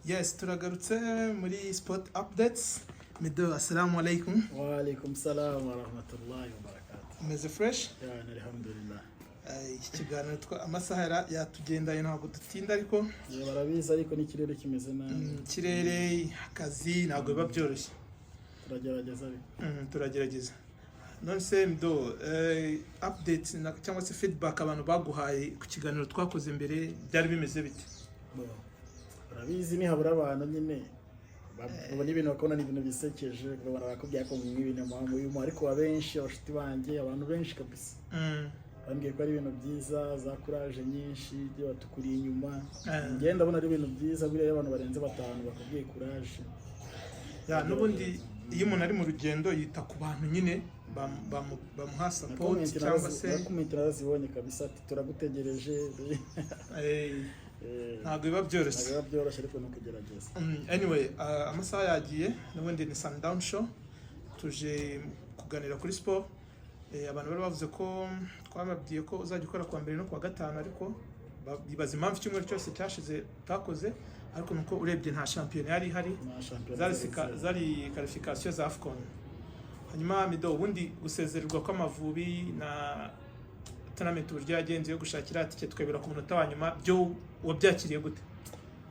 Yes, turagarutse muri sport updates. Mido, assalamu alaikum. Wa alaikum salam wa rahmatullahi wa barakatuh. Umeze fresh? Yani, alhamdulillah. Iki kiganiro amasaha yatugendanye, ntabwo dutinda ariko. Yeah, barabizi, ariko n'ikirere kimeze nabi. Ikirere, akazi, ntabwo biba byoroshye. Turagerageza ariko. Turagerageza. None se Mido, updates cyangwa se feedback abantu baguhaye ku kiganiro twakoze mbere byari bimeze bite? Bo, barabizi, nihabura abantu nyine babona ibintu bakabona ni ibintu bisekeje, babona barakubwira ko ngo ibintu muba, ariko abenshi, abashuti banjye, abantu benshi kabisa bambwiye ko ari ibintu byiza, za courage nyinshi, ibyo batukuriye inyuma. Njye ndabona ari ibintu byiza buriya iyo abantu barenze batanu bakubwiye courage. Yeah, n'ubundi iyo umuntu ari mu rugendo yita ku bantu nyine bamuha support cyangwa se Na comment narazibonye kabisa, ati turagutegereje. Ntabwo biba byoroshye. Ntabwo biba byoroshye, ariko ni ukugerageza. Anyway, amasaha yagiye. N'ubundi ni Sundown Show, tuje kuganira kuri sport. Abantu bari bavuze ko twababwiye ko uzajya ukora kuwa mbere no kuwa gatanu, ariko bibaza impamvu icyumweru cyose cyashize utakoze, ariko nuko urebye nta shampiyona yari ihari. Nta shampiyona. Zari zari zihari. Zari qualification za AFCON. Hanyuma Mido, ubundi gusezererwa kw'Amavubi na tournament uburyo yagenze yo gushakira tike twebera ku munota wa nyuma, byo wabyakiriye gute?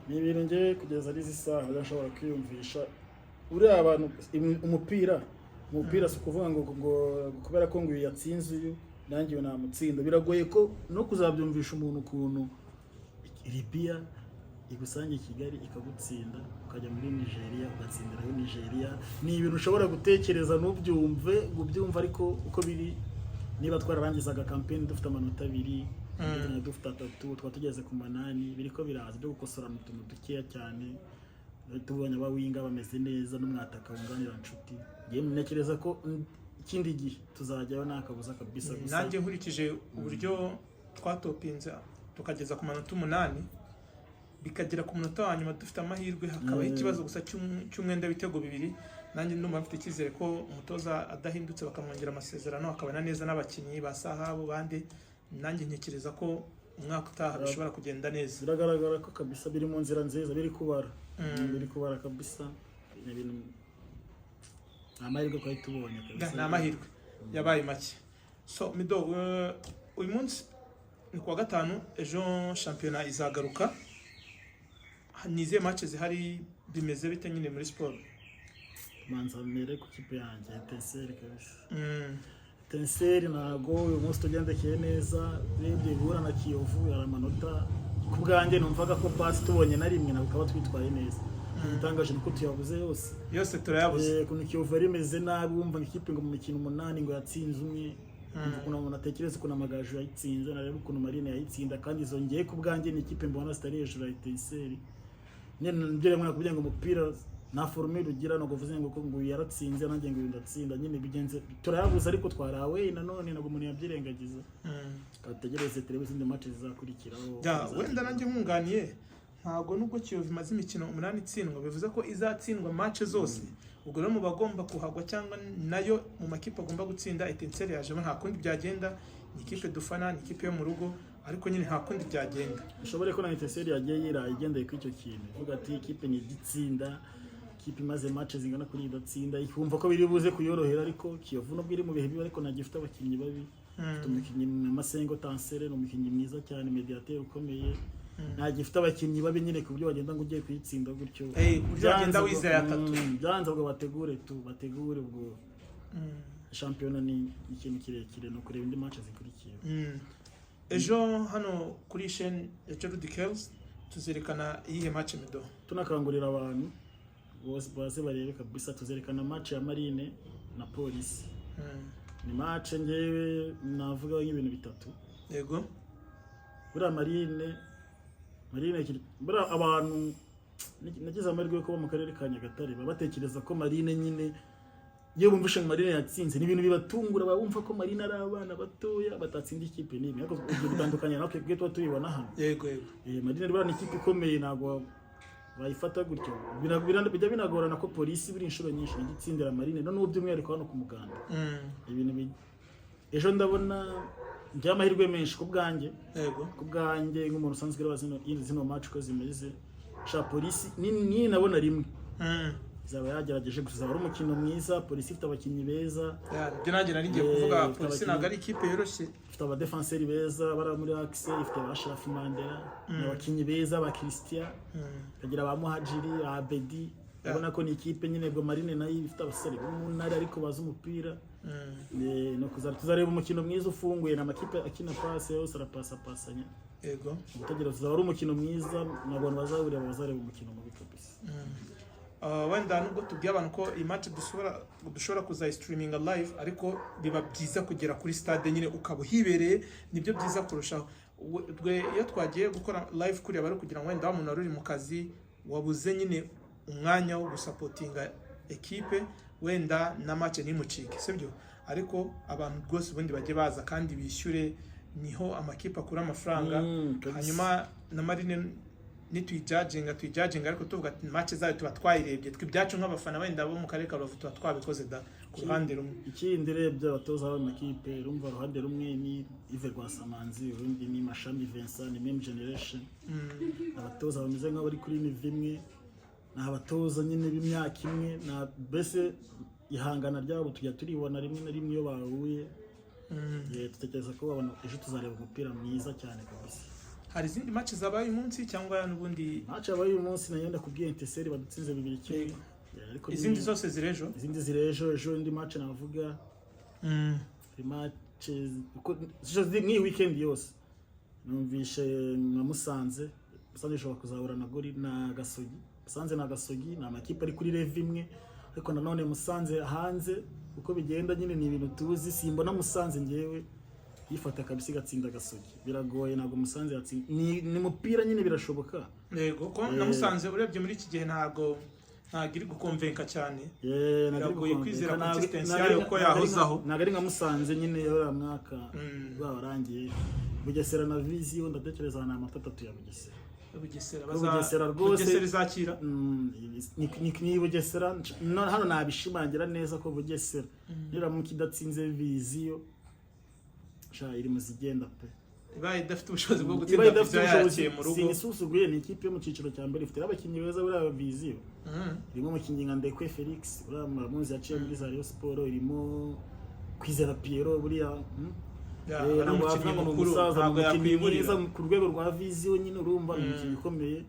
Ni ibintu ngewe kugeza ari izi saha udashobora kwiyumvisha. Uriya abantu umupira si ukuvuga ngo kubera ko ngo uyu yatsinze uyu, nanjye uyu namutsinda. Biragoye ko no kuzabyumvisha umuntu ukuntu Libya igusanga i Kigali ikagutsinda, ukajya muri Nigeria ugatsindirayo Nigeria. Ni ibintu ushobora gutekereza ntubyumve ngo ubyumve, ariko uko biri, niba twararangizaga campaign dufite amanota 2, dufite 3, twaba tugeze ku 8. Biriko biraza byo gukosora mu tuntu dukeya cyane. Tubonye abawinga bameze neza n'umwataka wunganira Nshuti. Njyewe ntekereza ko ikindi gihe tuzajyayo nta kabuza kabisa, gusa Nanjye nkurikije uburyo twatopinze tukageza ku manota 8, bikagera ku munota wa nyuma dufite amahirwe, hakabaho ikibazo gusa cy'umwenda w'ibitego 2, nanjye ndumva mfite icyizere ko umutoza adahindutse, bakamwongera amasezerano, akabana neza n'abakinnyi ba Sahabu bandi, nanjye ntekereza ko umwaka utaha bishobora kugenda neza. Biragaragara ko kabisa biri mu nzira nziza, biri kubara, biri kubara kabisa. Ni ibintu, ni amahirwe twari tubonye kabisa. Ni amahirwe yabaye make. So Mido, uyu munsi ni kuwa gatanu, ejo shampiyona izagaruka. Ni izihe match zihari? Bimeze bite nyine muri siporo? Manza mbere ku kipe yanjye Etincelle kabisa. Etincelle ntago uyu munsi tugendekeye neza. Urebye guhura na Kiyovu yari amanota, ku bwanjye numvaga ko pasi tubonye na rimwe ntabwo kaba twitwaye neza. Igitangaje ni uko tuyabuze yose. Yose turayabuze. Ukuntu Kiyovu yari imeze nabi, wumva ngo ikipe ngo mu mikino 8 ngo yatsinze umwe. Umva ukuntu umuntu atekereza ukuntu Amagaju yayitsinze, nareba ukuntu Marine yayitsinda, kandi izo ngiye ku bwanjye ni ikipe mbona zitari hejuru ya Etincelle nyine. Nibyo rero nakubwiye ngo umupira nta formule ugira, ntabwo uvuze ngo uyu yaratsinze nanjye ngo uyu ndatsinda. Nyine bigenze turayabuze, ariko twarawe nanone ntabwo umuntu yabyirengagiza. Tutegereze turebe izindi match zizakurikiraho. Yeah, wenda nanjye nkunganiye, ntabwo nubwo Kiyovu imaze imikino 8 itsindwa bivuze ko izatsindwa match zose. Ubwo rero mu bagomba kuhagwa cyangwa nayo mu makipe agomba gutsinda, Etincelle yajemo, nta kundi byagenda. Ni ikipe dufana, ni ikipe yo mu rugo, ariko nyine nta kundi byagenda. Ushobore ko na Etincelle yagiye yiraye igendeye kuri icyo kintu, ivuga ati ikipe ni igitsinda, ikipe imaze match zingana kuri idatsinda, ikumva ko biri buze kuyorohera. Ariko Kiyovu nubwo iri mu bihe bibi, ariko ntabwo ifite abakinnyi babi. Ifite umukinnyi nka Masengo Tansere, ni umukinnyi mwiza cyane, médiateur ukomeye. Ntabwo ifite abakinnyi babi nyine ku buryo wagenda ngo ugiye kuyitsinda gutyo. Ku buryo wagenda wizeye atatu. Byanze ubwo bategure tu bategure ubwo. Shampiyona ni ikintu kirekire, ni ukureba indi match zikurikiye. Ejo hano kuri chaîne ya Jordi Kells tuzerekana iyihe match, Mido? Tunakangurira abantu bose baze barebe kabisa. Tuzerekana match ya Marine na Polisi. Ni match ngewe navuga nk'ibintu bitatu. Buriya Marine buriya abantu, nagize amahirwe yo kuba mu karere ka Nyagatare, baba batekereza ko Marine nyine, iyo bumvishe ngo Marine yatsinze, ni ibintu bibatungura. Baba bumva ko Marine ari abana batoya batatsinda ikipe n'imwe, ariko ibyo bitandukanye natwe twe tuba tubibona hano. yego yego Marine buriya ni ikipe ikomeye, ntabwo bayifata gutyo. Bijya binagorana ko Polisi buri inshuro nyinshi ijya itsindira Marine, noneho by'umwihariko hano ku Muganda. Ibintu ejo ndabona by'amahirwe menshi ku bwanjye. Ku bwanjye nk'umuntu usanzwe ureba zino match uko zimeze. Sha, Polisi ni nabona rimwe izaba yagerageje gusa, izaba ari umukino mwiza. Polisi ifite abakinnyi beza. Yeah, ibyo nanjye nari ngiye kuvuga. Ifite Polisi ntabwo ari ikipe yoroshye. Ifite abadefanseri beza bari muri axe, ifite ba Shafi Mandela, ni abakinnyi beza ba Christian, ikagira ba Muhajiri, ba Bedi. Urabona ko ni ikipe nyine. Ubwo Marine nayo ifite abasore bo mu ntara ariko bazi umupira. No tuzareba umukino mwiza ufunguye, ni amakipe akina pase yose, arapasapasanya. Gutegereza, tuzaba ari umukino mwiza, ntabwo abantu bazahurira bazareba umukino mubi kabisa. Wenda nubwo tubwiye abantu ko iyi match dushobora kuzayistreaminga live, ariko biba byiza kugera kuri stade nyine ukaba uhibereye, nibyo byiza kurushaho. Twe iyo twagiye gukora live kuriya, bari kugira ngo wenda wa muntu wari uri mu kazi wabuze nyine umwanya wo gusapotinga ekipe, wenda na match ntimucike, sibyo? Ariko abantu rwose ubundi bajye baza kandi bishyure, niho amakipe akura amafaranga. Kabisa. Hanyuma na Marine nituyijajinga, tuyijajinga ariko tuvuga ati match zayo tuba twayirebye twe ibyacu nk'abafana wenda bo mu karere ka Rubavu tuba twabikoze da ku ruhande rumwe. Ikindi, urebye abatoza b'amakipe, urumva uruhande rumwe ni Yves Rwasamanzi, urundi ni Mashami Vincent, ni Meme Generation. Abatoza bameze nk'aho bari kuri niveau imwe, ni abatoza nyine b'imyaka imwe, na mbese ihangana ryabo tujya turibona rimwe na rimwe iyo bahuye. Dutekereza ko abantu ejo tuzareba umupira mwiza cyane kabisa. Hari izindi match zabaye uyu munsi cyangwa n'ubundi? Match yabaye uyu munsi nayo ndakubwiye, Etincelles badutsinze 2-1. Ariko Izindi zose ziri ejo. Izindi ziri ejo. Ejo indi match navuga, hari match nk'iyi weekend yose numvishe nka Musanze. Musanze ishobora kuzahura na Gori na Gasogi. Musanze na Gasogi ni amakipe ari kuri level imwe, ariko nanone Musanze hanze uko bigenda nyine ni ibintu tuzi. Simbona Musanze ngewe yifata kabisa igatsinda Gasogi, biragoye. Ntabwo Musanze yatsinda, ni mupira nyine, birashoboka. Yego, ko na Musanze urebye muri iki gihe ntabwo iri gukomvenka cyane. Ntabwo ari Biragoye gukomvenka. kwizera consistency yayo ko yahozaho. Ntabwo ari nka Musanze nyine uriya mwaka warangiye. Bugesera na Vision, ndatekereza ni amanota atatu ya Bugesera. Bugesera Bugesera rwose. Bugesera izakira. Ni Bugesera no, hano nabishimangira neza ko Bugesera niramuka idatsinze Vision, sha, iri mu zigenda pe. Ibaye idafite ubushobozi bwo Ibaye gutsinda idafite Vision ubushobozi, yakiye mu rugo. Sinisuzuguye, ni ikipe yo mu cyiciro cya mbere, ifite n'abakinnyi beza buriya Vision. Irimo umukinnyi nka Ndekwe Felix, uriya muramuzi, yaciye muri za Rayon Sport. Irimo Kwizera Pierrot buriya. Yeah, ari Ntabwo umukinnyi wavuga ngo ni mukuru, umusaza, ni ntabwo umukinnyi yakwiburira. mwiza ku rwego rwa Vision nyine, urumva ni umukinnyi ukomeye.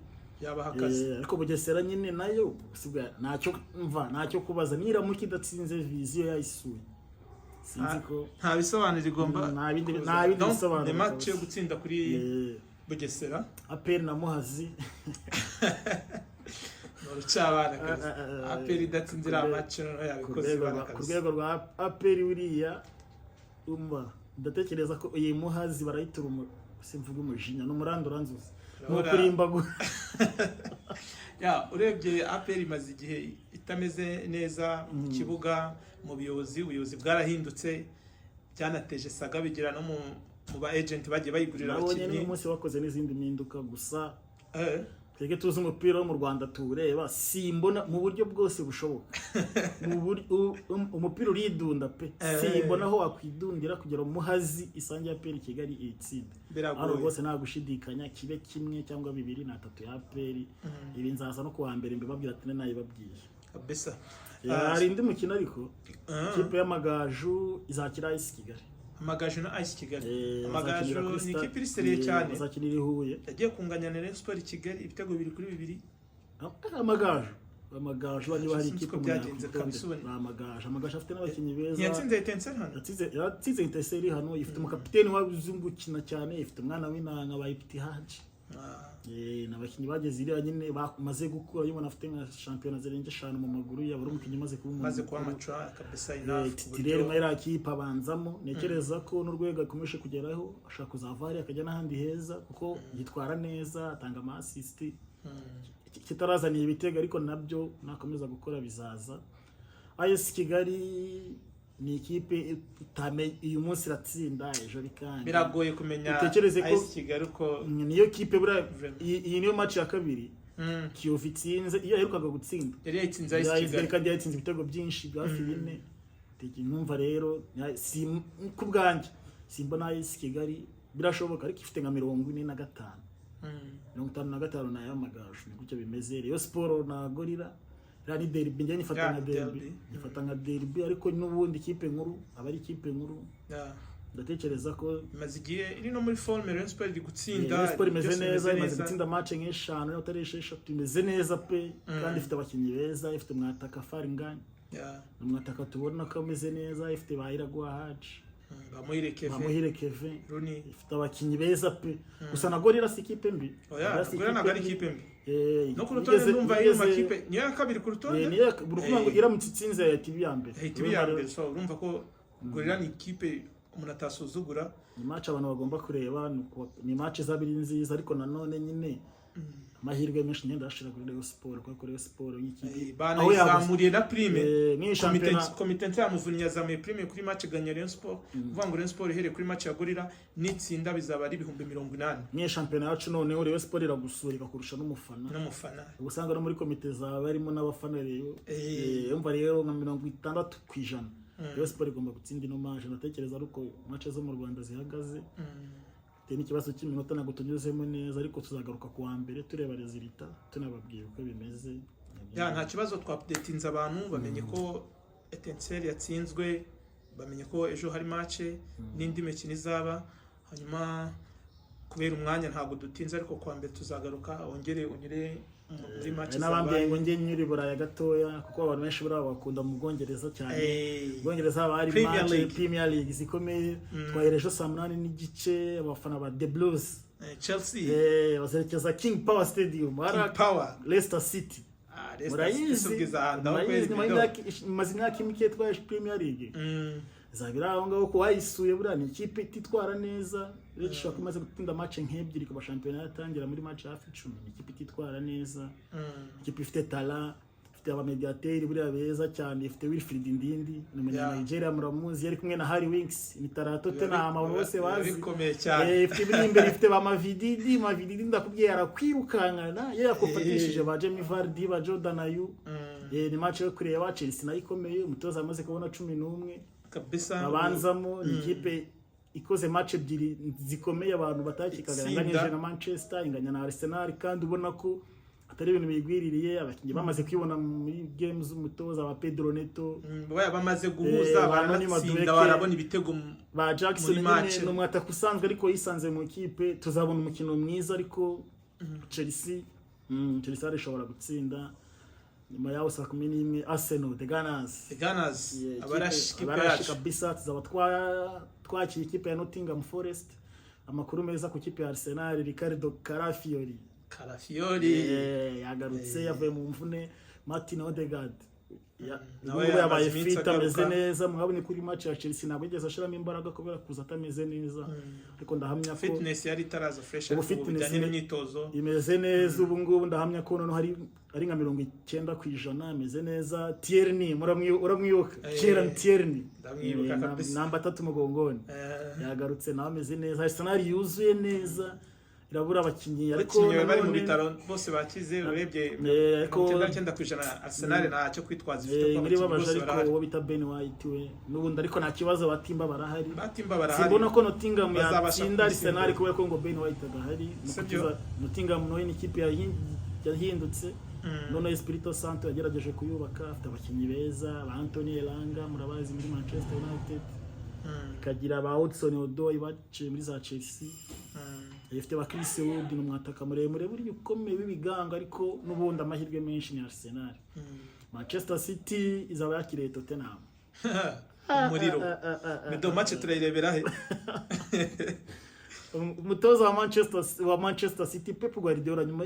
Yabaha akazi. Ariko Bugesera nyine nayo sibwa ntacyo mva, ntacyo kubaza, niramuka idatsinze Vision yayisuye, sinzi ko Nta bisobanuro igomba kuza. Nta bindi Donc, bisobanuro ni match yo kabisa. gutsinda kuri Bugesera. APR na Muhazi. Ni urucabana kabisa. APR idatsinze iriya match noneho Ku yabikoze rwego ibara ku kabisa. rwego rwa APR buriya, umva, ndatekereza ko iyi Muhazi barayitura simvuga umujinya, ni umuranduranzuzi, ni ukurimbagura. Ya, urebye APR imaze igihe itameze neza mu kibuga, mu buyobozi, ubuyobozi bwarahindutse, byanateje saga, bigira no mu ba agent bagiye bayigurira Nabonye abakinnyi. n'uyu munsi bakoze n'izindi mpinduka gusa. Twebwe tuzi umupira wo mu Rwanda tuwureba, simbona mu buryo bwose bushoboka. Umupira uridunda pe. Simbona aho wakwidundira kugira ngo Muhazi isange APR Kigali iyitsinde. Biragoye. Hano rwose nta gushidikanya, kibe kimwe cyangwa bibiri na tatu ya APR. Ibi nzaza no kuwa mbere mbibabwira ati nayibabwiye. Kabisa. Hari indi mukino ariko, ikipe y'Amagaju izakira AS Kigali. Amagaju na AS Kigali. Amagaju Bazakinira kuri ni ikipe iri sérieux cyane. Bazakinira i Huye. Yagiye kunganya na Rayon Sport i Kigali ibitego 2-2. Amagaju niba hari Sinzi ikipe uko byagenze umuntu kabisa yakwitondera, ubu. ni Amagaju. Amagaju afite n'abakinnyi beza. Ntiyatsinze Etincelles hano? Yatsinze Etincelles hano. Ifite umukapiteni wazi gukina cyane, ifite umwana w'inanga ba Iptihaji. Ni abakinnyi bageze iriya nyine bamaze gukura. Iyo umuntu afite nka shampiyona zirenga eshanu mu maguru, yaba ari umukinnyi umaze kuba umuntu Maze kuba mukuru. mature kabisa, enough ku Titulaire buryo muri iriya kipe abanzamo. Ntekereza ko n'urwego akomeje kugeraho ashobora kuzava hariya akajya n'ahandi heza, kuko yitwara neza, atanga ama assist. Kitarazaniye ibitego, ariko nabyo nakomeza gukora bizaza. AS Kigali ni ikipe uyu munsi iratsinda, ejo bikanga. Biragoye kumenya Utekereze ko AS Kigali uko Niyo kipe buriya. Vraiment. Iyi niyo match ya kabiri Kiyovu itsinze. Iyo yaherukaga gutsinda Yari yayitsinze AS Kigali. kandi yayitsinze ibitego byinshi, hafi bine. Numva rero si ku bwanjye simbona AS Kigali, birashoboka, ariko ifite nka 45. 55 ni ay'Amagaju. Ni gutyo bimeze. Rayon Sport na Gorilla, iriya ni derby, njye nyifata Ya, nka derby. derby. Nyifata nka derby, ariko n'ubundi ikipe nkuru aba ari ikipe nkuru. Ndatekereza ko Imaze igihe iri no muri forme, Rayon Sport iri gutsinda. Rayon Sport imeze Byose neza, bimeze imaze gutsinda match nk'eshanu niba atari esheshatu, imeze neza pe, kandi ifite abakinnyi beza, ifite mwataka Faringani, ni umwataka tubona ko ameze neza, ifite ba Iraguha Haji, Bamuhire Kevin, Bamuhire Kevin, Rooney. Ifite abakinnyi beza pe. Gusa na Gorilla si ikipe mbi. Oya, Gorilla si Gorilla ntabwo ari mbi. ikipe mbi. No ku rutonde ndumva iri mu makipe niyo ya kabiri ku rutonde. Niyo buri kuvuga ngo iramutse itsinze yahita iba iya mbere. Ihita iba iya mbere, so urumva ko Gorilla ni ikipe umuntu atasuzugura. Ni match abantu bagomba kureba, ni match izaba ari nziza, ariko nanone nyine amahirwe menshi ngenda ashira kuri Rayon Sport, kuko Rayon Sport nk'ikipe aho yabuze Banayizamuriye na prime. N'iyi shampiyona. Komite nshya ya Muvunyi yazamuye prime kuri match iganya Rayon Sport. Kuvuga ngo Rayon Sport ihereye kuri match ya Gorilla, nitsinda bizaba ari 80,000. N'iyi shampiyona yacu noneho Rayon Sport iragusura ikakurusha n'umufana. N'umufana. Uba usanga no muri komite zawe harimo n'abafana rero. Umva rero, nka 60% Rayon Sport igomba gutsinda ino match, ndatekereza, ariko match zo mu Rwanda zihagaze bitewe n'ikibazo cy'iminota ntabwo tunyuzemo neza, ariko tuzagaruka ku wa mbere tureba résultat, tunababwira uko bimeze. Ya, nta kibazo, twaupdatinze abantu, bamenye ko Etincelle yatsinzwe, bamenye ko ejo hari match n'indi mikino izaba. Hanyuma kubera umwanya ntabwo dutinze, ariko kuwa mbere tuzagaruka wongere unyure muri match Hari n'abambwiye zabaye. ngo njye nyuri Buraya gatoya, kuko abantu benshi buriya bakunda mu Bwongereza cyane. Mu Bwongereza haba hari Premier match League. Premier League zikomeye. Twahereje saa 8:30, abafana ba The Blues Chelsea. Bazerekeza King Power Stadium King hari Power. Leicester City. Ah, Leicester Murayizi. City ubwiza ahantu aho Murayizi, kweri nyuma bido. imaze imyaka mike itwaye Premier League. Izaba aho ngaho ko wayisuye, buriya ni ikipe ititwara neza. Uretse ishobora kuba imaze gutsinda match nk'ebyiri kuva shampiyona yatangira, muri match hafi 10. Ni ikipe ititwara neza, ikipe ifite talent, ifite abamediateri buriya beza cyane, ifite Wilfried Ndidi, ni umunya Nigeria, muramuzi, yari kumwe na Harry Winks, ni tara Tottenham abo bose Biba bazi. bikomeye cyane. Ifite ibiri imbere, ifite ba Mavididi. Mavididi ndakubwiye arakwirukankana iyo yakufatishije ba Jamie Vardy, ba Jordan Ayew. Ni match yo kureba. Chelsea nayo ikomeye, umutoza amaze kubona 11 Kabisa. babanzamo. Ni ikipe ikoze match ebyiri zikomeye abantu batakikaga, Itsinda. yanganyije na Manchester, inganya na Arsenal, kandi ubona ko atari ibintu bigwiririye. Abakinnyi bamaze kwibona muri games z'umutoza, ba Pedro Neto, Baya bamaze guhuza, ba Noni baranatsinda, Madueke. barabona ibitego ba Jackson muri nyine match. ni umwataka usanzwe ariko yisanze mu ikipe. Tuzabona umukino mwiza, ariko Chelsea hari ishobora gutsinda. Nyuma yaho saa 11, Arsenal, the Gunners. The Gunners. Yeah, Abarashi, ikipe Abarashi yacu. kabisa. Tuzaba twakira ikipe ya Nottingham Forest. Amakuru meza ku ikipe ya Arsenal, Ricardo Calafiori. Calafiori. Yagarutse, yavuye mu mvune. Martin Odegaard Nawe ubu yabaye amaze iminsi fit, ameze agaruka. neza. Mwabonye kuri match ya Chelsea ntabwo yigeze ashiramo imbaraga kubera kuza atameze neza, ariko ndahamya ko Fitness yari itaraza fresh, Ubu ariko ubu fitness bijyanye n'imyitozo imeze neza ubu ngubu. Ndahamya ko noneho ari nka 90% ameze neza. Tierney uramwibuka? Kieran Tierney. Ndamwibuka kabisa. Namba 3 mugongoni. Yagarutse nawe ameze neza. Arsenal yuzuye neza, irabura abakinnyi, ariko abakinnyi bari mu nanone- bitaro bose bakize, urebye Ariko 99% Arsenal ntacyo kwitwaza ifite, kuko muri abakinnyi babaje bose ariko barahari. uwo bita Ben White we n'ubundi, ariko nta kibazo, batimba barahari. Batimba barahari. Simbona ko Nottingham Bazabasha yatsinda kumusimbura. Arsenal kubera ko ngo Ben White adahari. Si byo? Nottingham nayo ni ikipe yahindutse. Noneho Espirito Santo yagerageje kuyubaka, afite abakinnyi beza, ba Anthony Elanga murabazi muri Manchester United, ikagira ba Hudson Odoi baciye muri za Chelsea, ifite ba Chris Wood, ni umwataka muremure buriya ukomeye w'ibigango, ariko n'ubundi amahirwe menshi ni Arsenal. Manchester City izaba yakiriye Tottenham. Umuriro. Mido, match turayirebera he? Umutoza wa Manchester City, Pep Guardiola, nyuma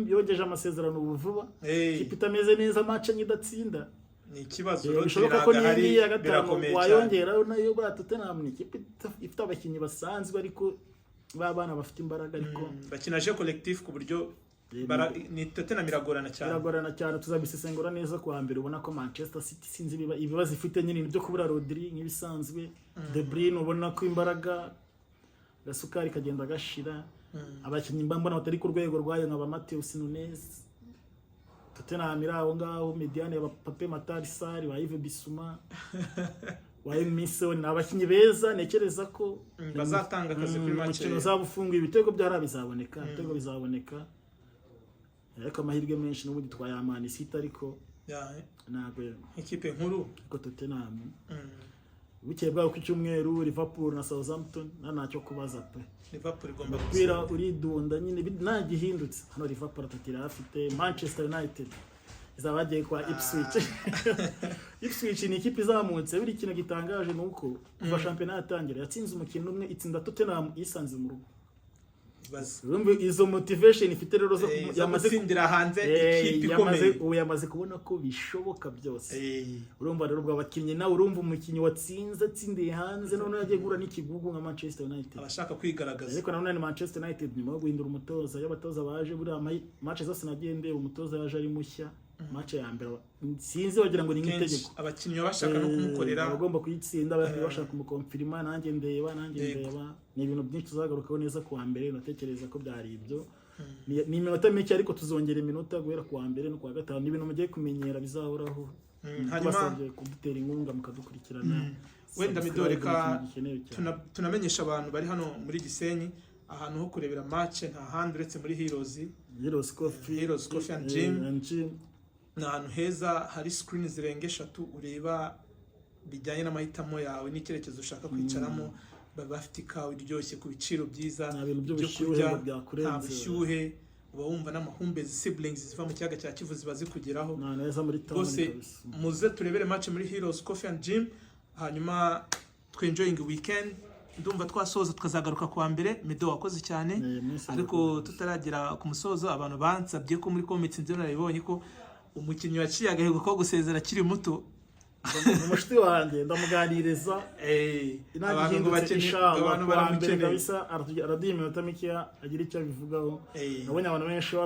yongeje amasezerano ubu vuba. Ikipe itameze neza, match enye idatsinda. Ni ikibazo. Bishoboka ko Rodri ntabwo n'iyi ya ahari, gatanu birakomeye cyane. wayongeraho nayo. Buriya Tottenham ni ikipe ifite abakinnyi basanzwe, ariko b'abana bafite imbaraga, ariko Bakina jeu collectif ku buryo ni Tottenham iragorana cyane. Biragorana cyane, tuzabisesengura neza kuwa mbere. Ubona ko Manchester City sinzi ibibazo ifite nyine byo kubura Rodri nk'ibisanzwe, De Bruyne ubona ko imbaraga gasukari kagenda gashira, abakinnyi mba mbona batari ku rwego rwayo nka ba Matheus Nunes. Tottenham iri aho ngaho, médiane ya ba Pape Matar Sarr, ba Yves Bissouma. Wa Emerson, ni abakinnyi beza, ntekereza ko Bazatanga akazi kuri match. Umukino uzaba ufunguye, ibitego byahariya bizaboneka, ibitego bizaboneka, ariko amahirwe menshi n'ubundi twayaha Man City, ariko ntabwo Ikipe nkuru. Ariko Tottenham. Bukeye bwaho ku cyumweru, Liverpool na Southampton, nta ntacyo kubaza pe. Liverpool igomba Umupira gutsinda. uridunda nyine, nta gihindutse hano. Liverpool atatu irayafite. Manchester United izaba yagiye kwa Ipswich. Ipswich ni ikipe izamutse. Buri kintu gitangaje ni uko kuva shampiyona yatangira yatsinze umukino umwe, itsinda Tottenham isanze mu rugo. Ibaze. Urumva izo motivation ifite rero zo Zo gutsindira hanze ikipe yamaze ikomeye. Ubu yamaze kubona ko bishoboka byose. Urumva rero ubwo abakinnyi, nawe urumva umukinnyi watsinze atsindiye hanze, noneho yagiye guhura n'ikigugu nka Manchester United. Abashaka kwigaragaza. Ariko nanone ni Manchester United nyuma yo guhindura umutoza. Iyo abatoza baje, buriya match zose nagiye ndeba, umutoza yaje ari mushya, match ya mbere sinzi, wagira ngo ni Kenshi nk'itegeko. abakinnyi baba bashaka no kumukorera. Abagomba kuyitsinda, bashaka kumukonfirima. Nanjye ndeba, nanjye ndeba, ni ibintu byinshi tuzagarukaho neza ku wa mbere. Ndatekereza ko byari ibyo. Ni iminota mike, ariko tuzongera iminota guhera ku wa mbere no ku wa gatanu. Ni ibintu mugiye kumenyera bizahoraho. Hanyuma Tubasabye kudutera inkunga mukadukurikirana. Wenda Subscribe Mido, reka ni ikintu gikenewe cyane. Tunamenyesha abantu bari hano muri Gisenyi ahantu ho kurebera match nta handi uretse muri Heroes. Heroes Coffee. Heroes Coffee and Gym. And Gym. Ni ahantu heza hari screen zirenga eshatu, ureba bijyanye n'amahitamo yawe n'icyerekezo ushaka kwicaramo. Baba bafite ikawa iryoshye ku biciro byiza. Nta bintu Ibyo by'ubushyuhe kurya, ngo byakurenze. nta bushyuhe, uba wumva n'amahumbezi, siblings ziva mu kiyaga cya Kivu ziba zikugeraho. Ni ahantu heza muri town Rwose kabisa. muze turebere match muri Heroes Coffee and Gym, hanyuma twenjoying weekend. Ndumva twasoza, tukazagaruka kuwa mbere. Mido, wakoze cyane. Mwese Ariko murakoze. tutaragera ku musozo, abantu bansabye ko muri comments, nzi narabibonye, ko umukinnyi waciye agahigo ko gusezera akiri muto. Ni umushuti wanjye, ndamuganiriza. Abantu ngo Intangihindutse, bakeneye, inshallah, abantu kuwa mbere baramukeneye. kabisa araduha iminota mikeya agira icyo abivugaho. Nabonye abantu benshi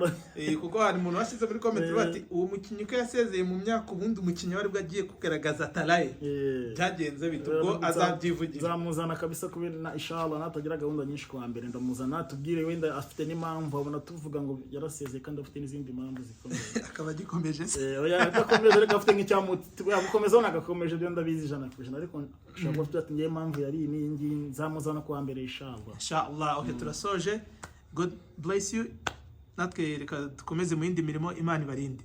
Kuko hari umuntu washyize muri comment bati: "Uwo mukinnyi ko yasezeye mu myaka, ubundi umukinnyi wari bwo agiye kugaragaza talent ye, byagenze bite?" Ubwo azabyivugira. Nzamuzana kabisa, kubera na inshallah natagira gahunda nyinshi kuwa mbere ndamuzana, tubwire wenda afite n'impamvu abona tuvuga ngo yarasezeye kandi afite n'izindi mpamvu zikomeye. Akaba agikomeje se? Oya, adakomeje, ariko afite nk'icyamuti yagukomeza, nagakomeje, ibyo ndabizi 100%, ariko ushobora kuba afite ati: "Ngewe impamvu yari iyi n'iyi ngiyi." Nzamuzana kuwa mbere inshallah. Inshallah. Okay, turasoje. God bless you. Natwe reka dukomeze mu yindi mirimo. Imana ibarinde.